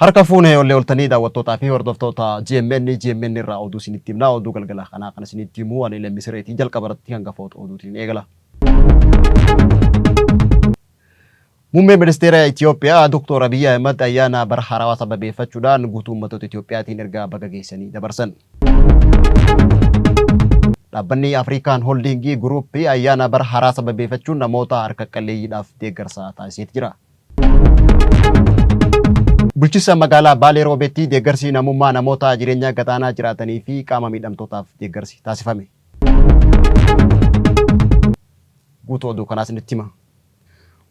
Harka fuune ollee oltanii daawwattootaa fi hordoftoota GMN GMN irraa oduu isinitti himna. Oduu galgala kanaa kan isinitti himu ani Lammi Sireetii jalqaba irratti hangafoota oduutiin eegala. Muummeen Ministeera Itiyoophiyaa Doktoor Abiyyi Ahimad ayyaana bara haarawaa sababeeffachuudhaan guutuu uummattoota Itiyoophiyaatiin ergaa baga geessanii dabarsan. Dhaabbanni Afrikaan Hooldiingii Guruuppii ayyaana bara haaraa sababeeffachuun namoota harka qalleeyyiidhaaf deeggarsa taasiseeti jira. Bulchiinsa magaalaa Baalee Roobeetti deeggarsi namummaa namoota jireenya gadaanaa jiraatanii fi qaama miidhamtootaaf deeggarsi taasifame. Guutuu oduu kanaas isinitti hima.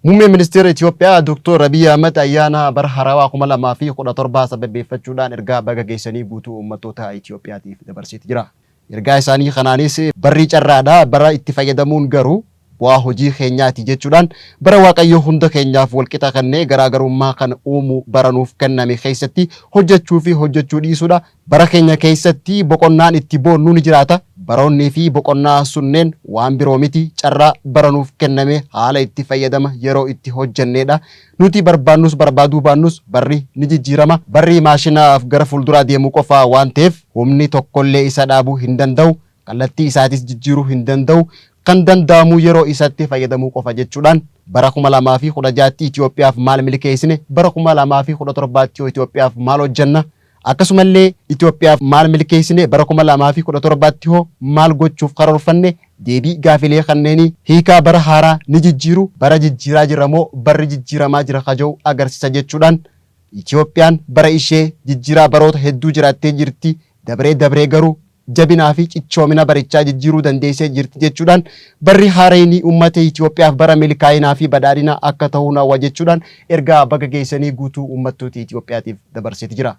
Muummeen Ministeera Itiyoophiyaa Doktoor Abiyyi Ahmad ayyaana bara haarawaa 2017 sababeeffachuudhaan ergaa baga geessanii guutuu uummattoota Itiyoophiyaatiif dabarseeti jira. Ergaa isaanii kanaanis barri carraadha, bara itti fayyadamuun garuu bu'aa hojii keenyaati jechuudhaan bara Waaqayyo hunda keenyaaf walqixa kennee garaagarummaa kan uumu bara nuuf kenname keessatti hojjechuu fi hojjechuu dhiisuudha. Bara keenya keessatti boqonnaan itti boonnu ni jiraata. Baroonnii fi boqonnaa sunneen waan biroo miti, carraa bara nuuf kenname haala itti fayyadama yeroo itti hojjenneedha. Nuti barbaannus barbaaduu baannus barri ni jijjiirama. Barri maashina gara fuulduraa deemu qofa waan ta'eef humni tokkollee isa dhaabuu hin danda'u. Kallattii isaatis jijjiiruu hin danda'u. Kan danda'amu yeroo isatti fayyadamuu qofa jechuudhaan bara 2016tti Itoophiyaaf maal milkeessine, bara 2017tti hoo Itoophiyaaf maal hojjenna, akkasumallee Itoophiyaaf maal milkeessine, bara 2017tti hoo maal gochuuf karoorfanne deebii gaafilee kanneenii hiikaa bara haaraa ni jijjiiru, bara jijjiiraa jirra moo barri jijjiiramaa jira ka jedhu agarsiisa jechuudhaan Itoophiyaan bara ishee jijjiiraa baroota hedduu jiraattee jirti, dabree dabree garuu jabinaa fi cichoomina barichaa jijjiiruu dandeessee jirti jechuudhaan barri haarayni ummata Itoophiyaaf bara milkaa'inaa fi badhaadhinaa akka tahuun hawwa jechuudhaan ergaa baga geessanii guutuu ummattoota Itoophiyaatiif dabarseeti jira.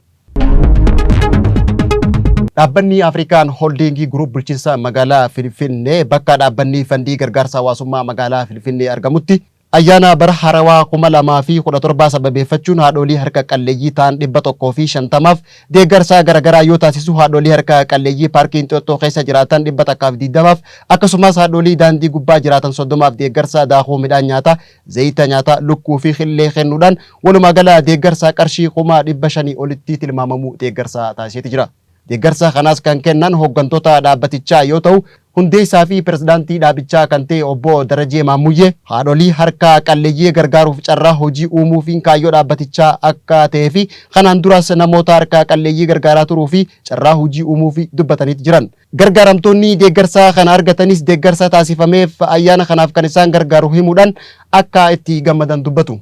Dhaabbanni Afrikaan Hooldiingii Guruup bulchiinsa magaalaa Finfinnee bakka dhaabbanni fandii gargaarsa hawaasummaa magaalaa Finfinnee argamutti Ayyaana bara haarawaa 2017 sababeeffachuun haadholii harka qalleeyyii ta'an 150f deeggarsa garagaraa yoo taasisu haadholii harka qalleeyyii Paarkii Inxooxxoo keessa jiraatan 120f akkasumas haadholii daandii gubbaa jiraatan 30f deeggarsa daakuu midhaan nyaataa, zayita nyaataa, lukkuu fi killee kennuudhaan walumaa gala deeggarsa qarshii 500,000 olitti tilmaamamu deeggarsa taasiseeti jira. Deeggarsa kanas kan kennan hooggantoota dhaabbatichaa yoo ta'u, hundeessaa fi pirezidaantii dhaabichaa kan ta'e Obbo Darajee Maammuyyee, haadholii harka qalleeyyii gargaaruuf carraa hojii uumuufiin kaayyoo dhaabbatichaa akka ta'ee fi kanaan duras namoota harka qalleeyyii gargaaraa turuu fi carraa hojii uumuufi dubbataniit jiran. Gargaaramtoonni deeggarsa kana argatanis deeggarsa taasifameef ayyaana kanaaf kan isaan gargaaru himuudhaan akka itti gammadan dubbatu.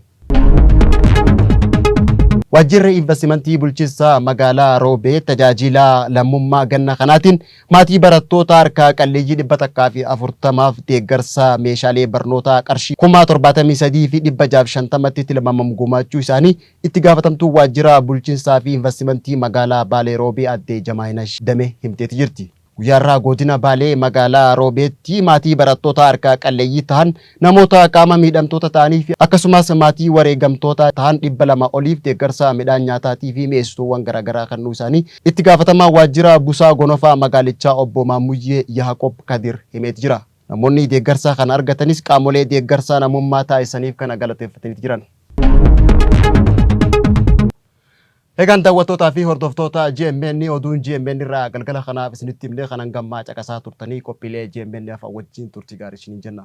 Waajjirri Invastimantii Bulchiinsa Magaalaa Roobee tajaajila lammummaa ganna kanaatiin maatii barattoota harka qalleeyyii 140f deeggarsa meeshaalee barnootaa qarshii 73,650tti tilmaamamu gumaachuu isaanii itti gaafatamtuun Waajjira Bulchiinsaa fi Invastimantii Magaalaa Baalee Roobee Aadde Jamaayinash Damee himteeti jirti. Guyyaa har'aa Godina Baalee magaalaa Roobeetti maatii barattoota harka qalleeyyii tahan, namoota qaama miidhamtoota ta'anii fi akkasumas maatii wareegamtoota tahan 200 oliif deeggarsa midhaan nyaataatii fi mi'eessituuwwan garaagaraa kennuu isaanii Itti Gaafatamaan Waajjira Busaa Gonofaa magaalichaa Obbo Maammuyyee Yaaqoob Kadir himeeti jira. Namoonni deeggarsa kana argatanis qaamolee deeggarsa namummaa taasisaniif kana galateeffataniiti jiran. Egaan daawwattootaa fi hordoftoota GMN oduun GMN irraa galgala kanaaf isinitti himne kan hanga ammaa caqasaa turtanii qophiilee GMN hafan wajjin turtii gaarii isiniin jenna.